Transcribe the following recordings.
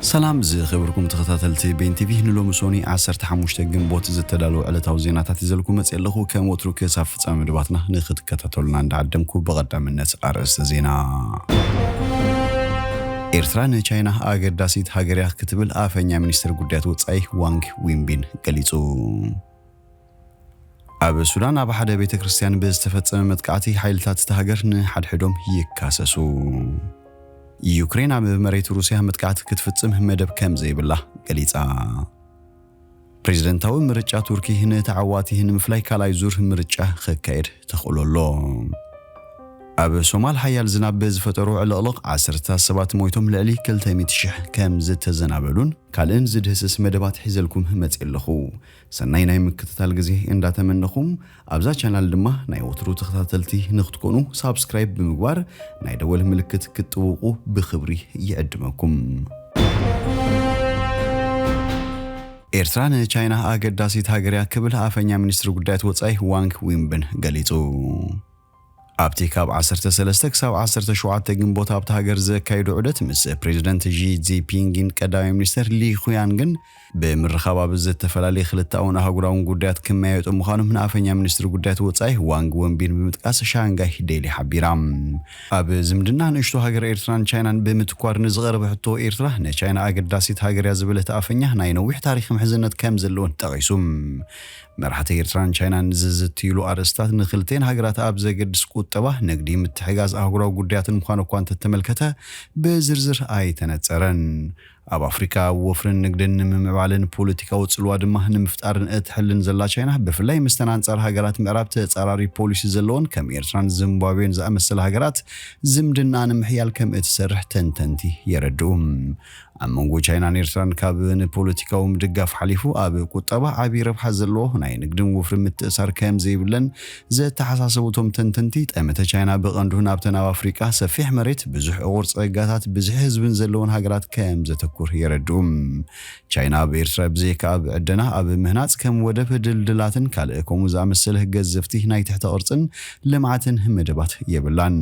ሰላም ዝኽብርኩም ተኸታተልቲ ቤን ቲቪ፣ ንሎሚ ሶኒ ዓሰርተ ሓሙሽተ ግንቦት ዝተዳለወ ዕለታዊ ዜናታት ይዘልኩ መጽእ ኣለኹ። ከም ወትሩ ክሳብ ፍጻመ መደባትና ንኽትከታተሉና እንዳዓደምኩ፣ ብቐዳምነት ኣርእስተ ዜና። ኤርትራ ንቻይና ኣገዳሲት ሃገር እያ ክትብል ኣፈኛ ሚኒስትር ጉዳያት ወጻኢ ዋንግ ዊንቢን ገሊጹ። ኣብ ሱዳን ኣብ ሓደ ቤተ ክርስቲያን ብዝተፈጸመ መጥቃዕቲ ሓይልታት እታ ሃገር ንሓድሕዶም ይካሰሱ። ዩክሬን ኣብ መሬት ሩስያ መጥቃዕቲ ክትፍጽም መደብ ከም ዘይብላ ገሊጻ። ፕሬዝደንታዊ ምርጫ ቱርኪ ንተዓዋቲ ንምፍላይ ካልኣይ ዙር ምርጫ ክካየድ ተኽእሎ ኣሎ። ኣብ ሶማል ሓያል ዝናብ ብዝፈጠሮ ዕልቕልቕ ዓሰርታት ሰባት ሞይቶም፣ ልዕሊ ክልተ ሚእቲ ሽሕ ከም ዝተዘናበሉን ካልእን ዝድህስስ መደባት ሒዘልኩም መጽእ ኣለኹ። ሰናይ ናይ ምክትታል ግዜ እንዳተመነኹም፣ ኣብዛ ቻናል ድማ ናይ ወትሩ ተኸታተልቲ ንክትኮኑ ሳብስክራይብ ብምግባር ናይ ደወል ምልክት ክትጥውቁ ብኽብሪ ይዕድመኩም። ኤርትራ ንቻይና ኣገዳሲት ሃገር እያ ክብል ኣፈኛ ሚኒስትሪ ጉዳያት ወጻኢ ዋንግ ዊንብን ገሊጹ። ኣብቲ ካብ ዓሰርተ ሰለስተ ክሳብ ዓሰርተ ሸውዓተ ግንቦት ኣብታ ሃገር ዘካየዱ ዑደት ምስ ፕሬዚደንት ዢ ጂንፒንግን ቀዳማይ ሚኒስትር ሊ ኹያንግን ብምርኻብ ኣብ ዝተፈላለየ ክልተኣውን ኣህጉራውን ጉዳያት ክመያየጡ ምዃኖም ንኣፈኛ ሚኒስትሪ ጉዳያት ወጻኢ ዋንግ ወንቢን ብምጥቃስ ሻንጋይ ዴይሊ ሓቢራ። ኣብ ዝምድና ንእሽቶ ሃገር ኤርትራን ቻይናን ብምትኳር ንዝቐረበ ሕቶ፣ ኤርትራ ንቻይና ኣገዳሲት ሃገር እያ ዝበለት ኣፈኛ ናይ ነዊሕ ታሪኽ ምሕዝነት ከም ዘለዎን ጠቒሱ። መራሕቲ ኤርትራን ቻይናን ዝዝትይሉ ኣርእስታት ንክልቴን ሃገራት ኣብ ዘገድስ ቁጠባ፣ ንግዲ፣ ምትሕጋዝ ኣህጉራዊ ጉዳያትን ምዃኑ እኳ እንተተመልከተ ብዝርዝር ኣይተነጸረን። ኣብ ኣፍሪካ ወፍርን ንግድን ንምምዕባልን ፖለቲካዊ ጽልዋ ድማ ንምፍጣርን እትሕልን ዘላ ቻይና፣ ብፍላይ ምስተን ኣንጻር ሃገራት ምዕራብ ተጻራሪ ፖሊሲ ዘለዎን ከም ኤርትራን ዚምባብዌን ዝኣመሰላ ሃገራት ዝምድና ንምሕያል ከም እትሰርሕ ተንተንቲ የረድኡ። ኣብ መንጎ ቻይናን ኤርትራን ካብ ንፖለቲካዊ ምድጋፍ ሓሊፉ ኣብ ቁጠባ ዓቢ ረብሓ ዘለዎ ናይ ንግድን ወፍሪ ምትእሳር ከም ዘይብለን ዘተሓሳሰቡ እቶም ተንተንቲ፣ ጠመተ ቻይና ብቐንዱ ናብተን ኣብ ኣፍሪቃ ሰፊሕ መሬት፣ ብዙሕ ዕቑር ጸጋታት፣ ብዝሒ ህዝብን ዘለወን ሃገራት ከም ዘተኩር የረድኡ። ቻይና ኣብ ኤርትራ ብዘይካ ኣብ ዕደና፣ ኣብ ምህናጽ ከም ወደብ ድልድላትን ካልእ ከምኡ ዝኣመሰለ ገዘፍቲ ናይ ትሕተ ቅርጽን ልምዓትን መደባት የብላን።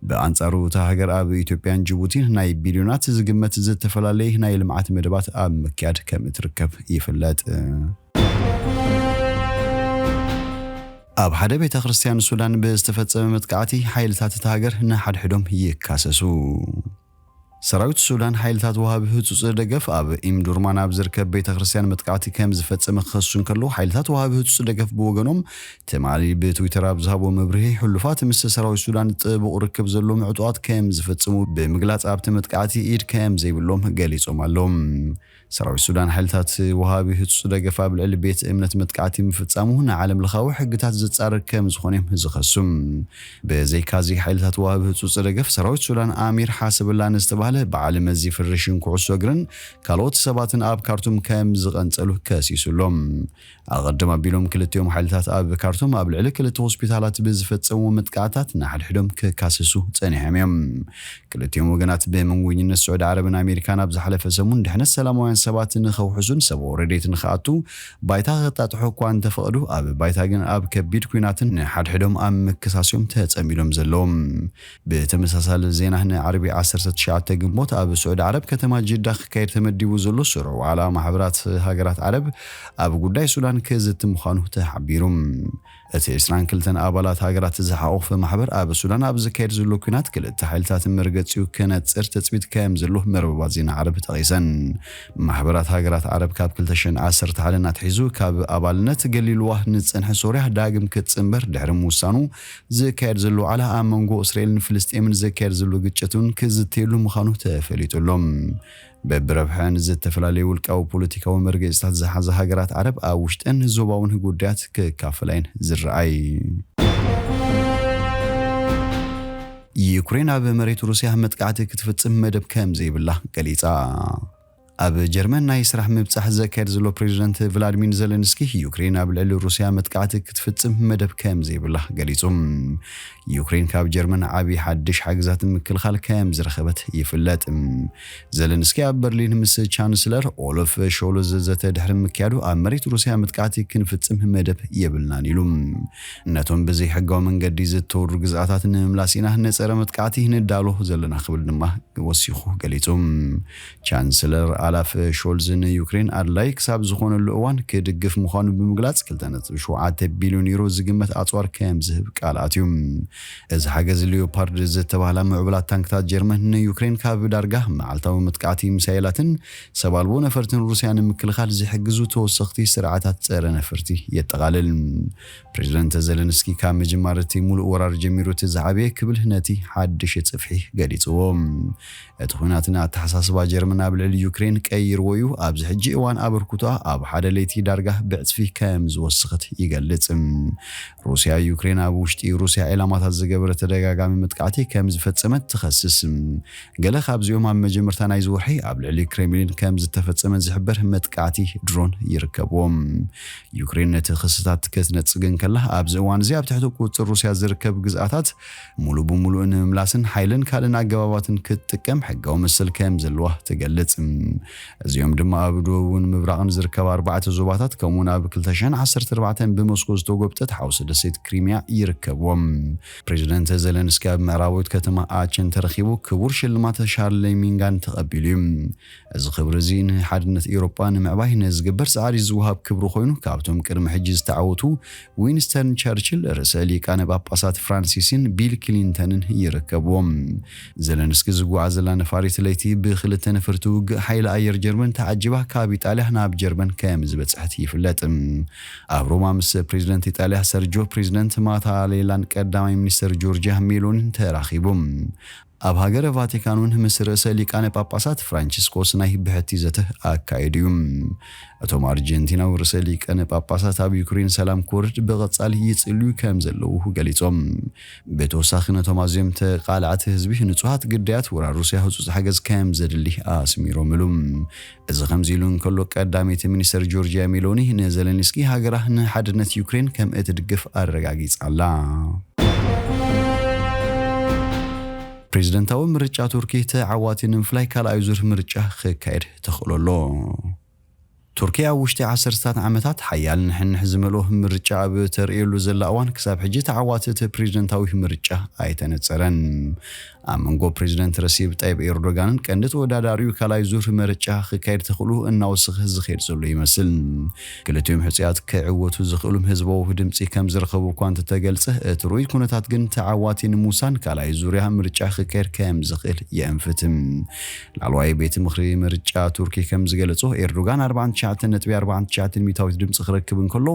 ብኣንጻሩ እታ ሃገር ኣብ ኢትዮጵያን ጅቡቲን ናይ ቢልዮናት ዝግመት ዝተፈላለየ ናይ ልምዓት መደባት ኣብ ምክያድ ከም እትርከብ ይፍለጥ። ኣብ ሓደ ቤተ ክርስቲያን ሱዳን ብዝተፈጸመ መጥቃዕቲ ሓይልታት እታ ሃገር ንሓድሕዶም ይካሰሱ። ሰራዊት ሱዳን ሓይልታት ወሃቢ ህጹጽ ደገፍ ኣብ ኢምዱርማን ኣብ ዝርከብ ቤተ ክርስቲያን መጥቃዕቲ ከም ዝፈጸመ ክኸሱ እንከሎ፣ ሓይልታት ወሃቢ ህጹጽ ደገፍ ብወገኖም ትማሊ ብትዊተር ኣብ ዝሃቦ መብርሂ፣ ሕሉፋት ምስ ሰራዊት ሱዳን ጥቡቕ ርክብ ዘለዎም ዕጡቓት ከም ዝፍጽሙ ብምግላጽ፣ ኣብቲ መጥቃዕቲ ኢድ ከም ዘይብሎም ገሊጾም ኣለዉ። ሰራዊት ሱዳን ሓይልታት ወሃቢ ህጹጽ ደገፍ ኣብ ልዕሊ ቤት እምነት መጥቃዕቲ ምፍጻሙ ንዓለም ለኻዊ ሕግታት ዝጻረር ከም ዝኾነ እዮም ዝኸሱ። ብዘይካዚ ሓይልታት ወሃቢ ህጹጽ ደገፍ ሰራዊት ሱዳን ኣሚር ሓሰብላ ንዝተባህለ በዓል መዚ ፌደሬሽን ኩዕሶ እግርን ካልኦት ሰባትን ኣብ ካርቱም ከም ዝቐንጸሉ ከሲሱ ኣሎ። ኣቐድም ኣቢሎም ክልቲኦም ሓይልታት ኣብ ካርቱም ኣብ ልዕሊ ክልተ ሆስፒታላት ብዝፈጸምዎ መጥቃዕታት ንሓድሕዶም ክካሰሱ ጸኒሖም እዮም። ክልቲኦም ወገናት ብመንጎኝነት ስዑዲ ዓረብን ኣሜሪካን ኣብ ዝሓለፈ ሰሙን ድሕነት ሰላማውያን ሰባት ንኸውሕሱን ሰብኣዊ ረድኤት ንኽኣቱ ባይታ ከጣጥሑ እኳ እንተፈቐዱ፣ ኣብ ባይታ ግን ኣብ ከቢድ ኲናትን ንሓድሕዶም ኣብ ምክሳስ እዮም ተጸሚዶም ዘለዎም። ብተመሳሳሊ ዜና ንዓርቢ ዓሰርተ ትሽዓተ ግንቦት ኣብ ስዑዲ ዓረብ ከተማ ጅዳ ክካየድ ተመዲቡ ዘሎ ስሩዕ ዋዕላ ማሕበራት ሃገራት ዓረብ ኣብ ጉዳይ ሱዳን ክዝቲ ምዃኑ ተሓቢሩ። እቲ ዕስራን ክልተን ኣባላት ሃገራት ዝሓቖፈ ማሕበር ኣብ ሱዳን ኣብ ዝካየድ ዘሎ ኲናት ክልተ ሓይልታት መርገጺኡ ክነጽር ትጽቢት ከም ዘሎ መርበባት ዜና ዓረብ ጠቒሰን። ማሕበራት ሃገራት ዓረብ ካብ ክልተ ሽሕን ዓሰርተ ሓደን ኣትሒዙ ካብ ኣባልነት ገሊልዋ ንዝጸንሐ ሶርያ ዳግም ክትጽንበር ድሕሪ ምውሳኑ ዝካየድ ዘሎ ዋዕላ ኣብ መንጎ እስራኤልን ፍልስጤምን ዝካየድ ዘሎ ግጭት እውን ክዝተየሉ ምዃኑ ተፈሊጡ ኣሎ። በብረብሐን ዝተፈላለዩ ውልቃዊ ፖለቲካዊ መርገጺታት ዝሓዛ ሃገራት ዓረብ ኣብ ውሽጠን ዞባውን ጉዳያት ክካፈላ እየን ዝረኣይ። ዩክሬን ኣብ መሬት ሩስያ መጥቃዕቲ ክትፍጽም መደብ ከም ዘይብላ ገሊጻ። ኣብ ጀርመን ናይ ስራሕ ምብጻሕ ዘካየድ ዘሎ ፕሬዚደንት ቭላድሚር ዘለንስኪ፣ ዩክሬን ኣብ ልዕሊ ሩስያ መጥቃዕቲ ክትፍጽም መደብ ከም ዘይብላ ገሊጹ። ዩክሬን ካብ ጀርመን ዓቢ ሓድሽ ሓግዛት ምክልኻል ከም ዝረኸበት ይፍለጥ። ዘለንስኪ ኣብ በርሊን ምስ ቻንስለር ኦሎፍ ሾልዝ ዘተ ድሕሪ ምክያዱ፣ ኣብ መሬት ሩስያ መጥቃዕቲ ክንፍጽም መደብ የብልናን ኢሉ። ነቶም ብዘይሕጋዊ መንገዲ ዝተወሩ ግዝኣታት ንምምላስ ኢና ንጸረ መጥቃዕቲ ንዳሎ ዘለና ክብል ድማ ወሲኹ ገሊጹ። ቻንስለር ኣላፍ ሾልዝ ንዩክሬን ኣድላይ ክሳብ ዝኾነሉ እዋን ክድግፍ ምዃኑ ብምግላጽ፣ ክልተ ነጥቢ ሸውዓተ ቢልዮን ዩሮ ዝግመት ኣጽዋር ከም ዝህብ ቃል ኣትዩ። እዚ ሓገዝ ሊዮፓርድ ዝተባህላ ምዕቡላት ታንክታት ጀርመን ንዩክሬን ካብ ዳርጋ መዓልታዊ መጥቃዕቲ ሚሳይላትን ሰብ ኣልቦ ነፈርትን ሩስያ ንምክልኻል ዝሕግዙ ተወሰኽቲ ስርዓታት ጸረ ነፈርቲ የጠቓልል። ፕሬዚደንት ዘለንስኪ ካብ ምጅማር እቲ ሙሉእ ወራር ጀሚሩ እቲ ዝዓበየ ክብል ነቲ ሓድሽ ጽፍሒ ገሊጽዎ። እቲ ኲናት ንኣተሓሳስባ ጀርመን ኣብ ልዕሊ ዩክሬን ቀይርዎ እዩ። ኣብዚ ሕጂ እዋን ኣበርክቶኣ ኣብ ሓደ ለይቲ ዳርጋ ብዕጽፊ ከም ዝወሰኸት ይገልጽ። ሩስያ ዩክሬን ኣብ ውሽጢ ሩስያ ዒላማታት ዝገበረ ተደጋጋሚ መጥቃዕቲ ከም ዝፈጸመት ትኸስስ። ገለ ካብዚኦም ኣብ መጀመርታ ናይዚ ወርሒ ኣብ ልዕሊ ክሬምሊን ከም ዝተፈጸመ ዝሕበር መጥቃዕቲ ድሮን ይርከብዎም። ዩክሬን ነቲ ክስታት ክትነጽግ እንከላ፣ ኣብዚ እዋን እዚ ኣብ ትሕቲ ቁጽጽር ሩስያ ዝርከብ ግዝኣታት ሙሉ ብሙሉእ ንምምላስን ሓይልን ካልእን ኣገባባትን ክትጥቀም ሕጋዊ መሰል ከም ዘለዋ ትገልጽ። እዚኦም ድማ ኣብ ደቡብን ምብራቕን ዝርከባ ኣርባዕተ ዞባታት፣ ከምኡውን ኣብ ክልተ ሽሕን ዓሰርተ ኣርባዕተን ብሞስኮ ዝተጎብጠት ሓውሲ ደሴት ክሪሚያ ይርከብዎም። ፕሬዚደንት ዘለንስኪ ኣብ ምዕራባዊት ከተማ ኣቸን ተረኺቡ ክቡር ሽልማት ሻርሌሚንጋን ተቐቢሉ እዩ። እዚ ክብሪ እዚ ንሓድነት ኤውሮጳ ንምዕባይ ንዝግበር ጻዕሪ ዝወሃብ ክብሪ ኮይኑ፣ ካብቶም ቅድሚ ሕጂ ዝተዓወቱ ዊንስተን ቸርችል፣ ርእሰ ሊቃነ ጳጳሳት ፍራንሲስን ቢል ክሊንተንን ይርከብዎም። ዘለንስኪ ዝጓዓዘላ ነፋሪት ለይቲ ብክልተ ነፈርቲ ውግእ ሓይሊ ኣየር ጀርመን ተዓጂባ ካብ ኢጣልያ ናብ ጀርመን ከም ዝበጽሐት ይፍለጥ። ኣብ ሮማ ምስ ፕሬዚደንት ኢጣልያ ሰርጆ ፕሬዚደንት ማታሬላን ቀዳማይ ሚኒስተር ጆርጂያ ሜሎኒን ተራኺቡ። ኣብ ሃገረ ቫቲካን እውን ምስ ርእሰ ሊቃነ ጳጳሳት ፍራንቺስኮስ ናይ ብሕቲ ዘተ ኣካይዱ እዩ። እቶም ኣርጀንቲናዊ ርእሰ ሊቃነ ጳጳሳት ኣብ ዩክሬን ሰላም ክወርድ ብቐጻሊ ይጽልዩ ከም ዘለዉ ገሊጾም። ብተወሳኺ ነቶም ኣዝዮም ተቓላዕቲ ህዝቢ፣ ንጹሃት ግዳያት ወራር ሩስያ ህጹጽ ሓገዝ ከም ዘድሊ ኣስሚሮምሉ። እዚ ከምዚ ኢሉ እንከሎ፣ ቀዳመይቲ ሚኒስተር ጆርጂያ ሜሎኒ ንዘለንስኪ ሃገራ ንሓድነት ዩክሬን ከም እትድግፍ ኣረጋጊጻ ኣላ። ፕሬዝደንታዊ ምርጫ ቱርኪ ተዓዋቲ ንምፍላይ ካልኣይ ዙር ምርጫ ክካየድ ተኽእሎ ኣሎ። ቱርኪ ኣብ ውሽጢ ዓሰርተታት ዓመታት ሓያል ንሕንሕ ዝመልኦ ምርጫ ኣብ ተርእየሉ ዘላ እዋን፣ ክሳብ ሕጂ ተዓዋቲ እቲ ፕሬዝደንታዊ ምርጫ ኣይተነጸረን። ኣብ መንጎ ፕሬዝደንት ረሲብ ጣይብ ኤርዶጋንን ቀንዲ ተወዳዳሪኡ ካልኣይ ዙር ምርጫ ክካየድ ተኽእሎ እናወሰኸ ዝኸይድ ዘሎ ይመስል። ክልቲኦም ሕጹያት ክዕወቱ ዝኽእሉ ህዝባዊ ድምጺ ከም ዝረኸቡ እኳ እንተተገልጸ፣ እቲ ርኡይ ኩነታት ግን ተዓዋቲ ንምውሳን ካልኣይ ዙርያ ምርጫ ክካየድ ከም ዝኽእል የእንፍት። ላዕለዋይ ቤት ምኽሪ ምርጫ ቱርኪ ከም ዝገለጾ፣ ኤርዶጋን ኣርባዓን ትሽዓተን ነጥቢ ኣርባዓን ትሽዓተን ሚእታዊት ድምጺ ክረክብ እንከሎ፣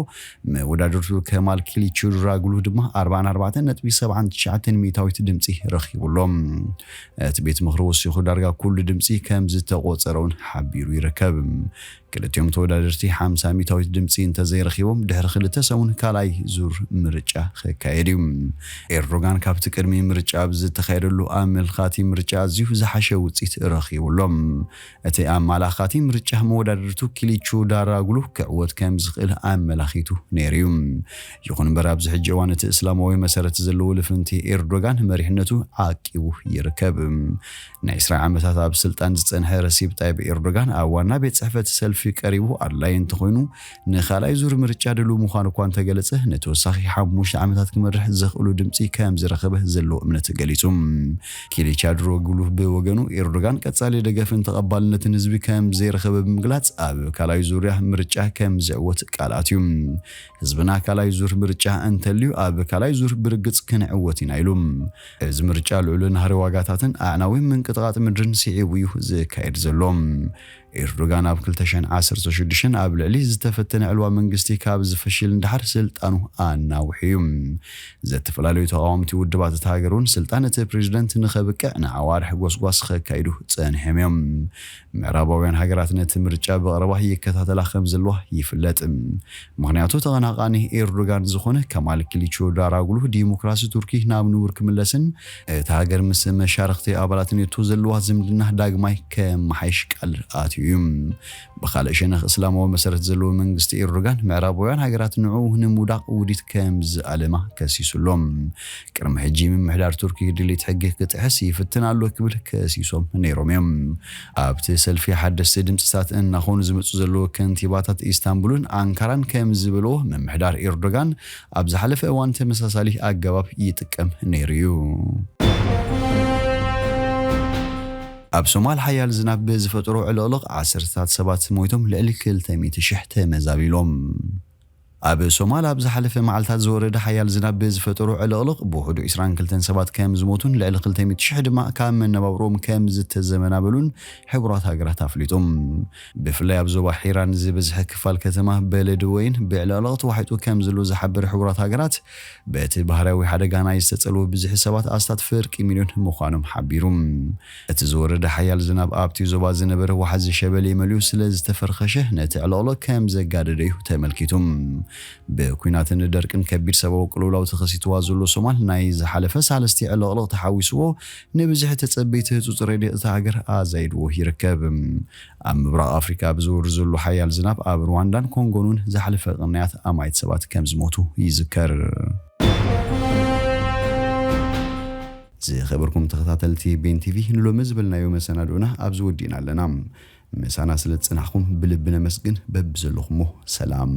መወዳድርቱ ከማል ኪሊቹዳሮግሉ ድማ ኣርባዓን ኣርባዕተን ነጥቢ ሰብዓን ትሽዓተን ሚእታዊት ድምጺ ረኺቡ ኣሎ። እቲ ቤት ምኽሪ ወሲኹ፣ ዳርጋ ኩሉ ድምጺ ከም ዝተቖጸረ እውን ሓቢሩ ይርከብ። ክልቲኦም ተወዳደርቲ ሓምሳ ሚእታዊት ድምጺ እንተዘይረኺቦም፣ ድሕሪ ክልተ ሰሙን ካልኣይ ዙር ምርጫ ክካየድ እዩ። ኤርዶጋን ካብቲ ቅድሚ ምርጫ ኣብ ዝተኻየደሉ ኣመልኻቲ ምርጫ ኣዝዩ ዝሓሸ ውጽኢት ረኺቡ ኣሎ። እቲ ኣመላኻቲ ምርጫ፣ መወዳድርቱ ኪሊቹዳሮግሉ ክዕወት ከም ዝኽእል ኣመላኺቱ ነይሩ እዩ። ይኹን እምበር፣ ኣብዚ ሕጂ እዋን እቲ እስላማዊ መሰረት ዘለዎ ልፍንቲ ኤርዶጋን መሪሕነቱ ዓቂቡ ይርከብ። ንዕስራ ዓመታት ኣብ ስልጣን ዝጸንሐ ረሲብ ጣይብ ኤርዶጋን ኣብ ዋና ቤት ጽሕፈት ሰልፊ ቀሪቡ ኣድላዪ እንተኾይኑ ንኻልኣይ ዙር ምርጫ ድሉው ምዃኑ እኳ እንተገለጸ፣ ንተወሳኺ ሓሙሽተ ዓመታት ክመርሕ ዘኽእሉ ድምጺ ከም ዝረኸበ ዘለዎ እምነት ገሊጹ። ኪሊቻድሮግሉ ብወገኑ፣ ኤርዶጋን ቀጻሊ ደገፍን ተቐባልነትን ህዝቢ ከም ዘይረኸበ ብምግላጽ፣ ኣብ ካልኣይ ዙርያ ምርጫ ከም ዝዕወት ቃል ኣትዩ። ህዝብና ካልኣይ ዙር ምርጫ እንተልዩ፣ ኣብ ካልኣይ ዙር ብርግጽ ክንዕወት ኢና ኢሉ። እዚ ምርጫ ልዑል ናህሪ ዋጋታትን ኣዕናዊ ምንቅጥቓጥ ምድርን ስዒቡ እዩ ዝካየድ ዘሎ። ኤርዶጋን ኣብ ክልተ ሽሕን ዓሰርተ ሽዱሽተን ኣብ ልዕሊ ዝተፈተነ ዕልዋ መንግስቲ ካብ ዝፈሽል ንደሓር ስልጣኑ ኣናውሑ እዩ። ዝተፈላለዩ ተቓወምቲ ውድባት እታ ሃገር እውን ስልጣን እቲ ፕሬዝደንት ንኸብቅዕ ንኣዋርሕ ጎስጓስ ከካይዱ ጸኒሖም እዮም። ምዕራባውያን ሃገራት ነቲ ምርጫ ብቐረባ ይከታተላ ከም ዘለዋ ይፍለጥ። ምኽንያቱ ተቐናቓኒ ኤርዶጋን ዝኾነ ከማል ኪሊቹዳሮግሉ ዲሞክራሲ ቱርኪ ናብ ንቡር ክምለስን እታ ሃገር ምስ መሻርኽቲ ኣባላት ኔቶ ዘለዋ ዝምድና ዳግማይ ከመሓይሽ ቃል ኣትዩ እዩ። ብኻልእ ሸነኽ፣ እስላማዊ መሰረት ዘለዎ መንግስቲ ኤርዶጋን፣ ምዕራባውያን ሃገራት ንዕኡ ንምውዳቕ ውዲት ከም ዝኣለማ ከሲሱ ኣሎ። ቅድሚ ሕጂ ምምሕዳር ቱርኪ ድሌት ሕጊ ክጥሕስ ይፍትን ኣሎ ክብል ከሲሶም ነይሮም እዮም። ኣብቲ ሰልፊ ሓደስቲ ድምፅታት እናኾኑ ዝመፁ ዘለዉ ከንቲባታት ኢስታንቡልን ኣንካራን ከም ዝበልዎ፣ ምምሕዳር ኤርዶጋን ኣብ ዝሓለፈ እዋን ተመሳሳሊ ኣገባብ ይጥቀም ነይሩ እዩ። ኣብ ሶማል ሓያል ዝናብ ብዝፈጠሮ ዕልቕልቕ ዓሰርተታት ሰባት ሞይቶም፣ ልዕሊ ክልተ ሚእቲ ሽሕ ተመዛቢሎም። ኣብ ሶማል ኣብ ዝሓለፈ መዓልታት ዝወረደ ሓያል ዝናብ ብዝፈጠሮ ዕልቕልቕ ብውሕዱ ዕስራን ክልተን ሰባት ከም ዝሞቱን ልዕሊ ክልተ ሚእቲ ሽሕ ድማ ካብ መነባብሮም ከም ዝተዘመናበሉን ሕቡራት ሃገራት ኣፍሊጡ። ብፍላይ ኣብ ዞባ ሒራን ዝበዝሐ ክፋል ከተማ በለድወይን ብዕልቕልቕ ተዋሒጡ ከም ዘሎ ዝሓበረ ሕቡራት ሃገራት፣ በቲ ባህርያዊ ሓደጋ ናይ ዝተጸልዉ ብዝሒ ሰባት ኣስታት ፍርቂ ሚልዮን ምዃኖም ሓቢሩ። እቲ ዝወረደ ሓያል ዝናብ ኣብቲ ዞባ ዝነበረ ዋሕዚ ሸበሌ መሊኡ ስለ ዝተፈርኸሸ፣ ነቲ ዕልቕልቕ ከም ዘጋደደ እዩ ተመልኪቱ። ብኲናትን ደርቅን ከቢድ ሰብኣዊ ቅልውላው ተኸሲትዋ ዘሎ ሶማል፣ ናይ ዝሓለፈ ሳልስቲ ዕልቕልቕ ተሓዊስዎ፣ ንብዝሒ ተጸበይቲ ህጹጽ ረድኤት እታ ሃገር ኣዛይድዎ ይርከብ። ኣብ ምብራቕ ኣፍሪካ ኣብ ዝወርድ ዘሎ ሓያል ዝናብ፣ ኣብ ሩዋንዳን ኮንጎን እውን ዝሓለፈ ቅንያት ኣማኢት ሰባት ከም ዝሞቱ ይዝከር። ዝኸበርኩም ተኸታተልቲ ቤን ቲቪ፣ ንሎሚ ዝበልናዮ መሰናድኦና ኣብዚ ወዲእና ኣለና። ምሳና ስለ ዝጸናሕኩም ብልቢ ነመስግን። በብዘለኹሞ ሰላም።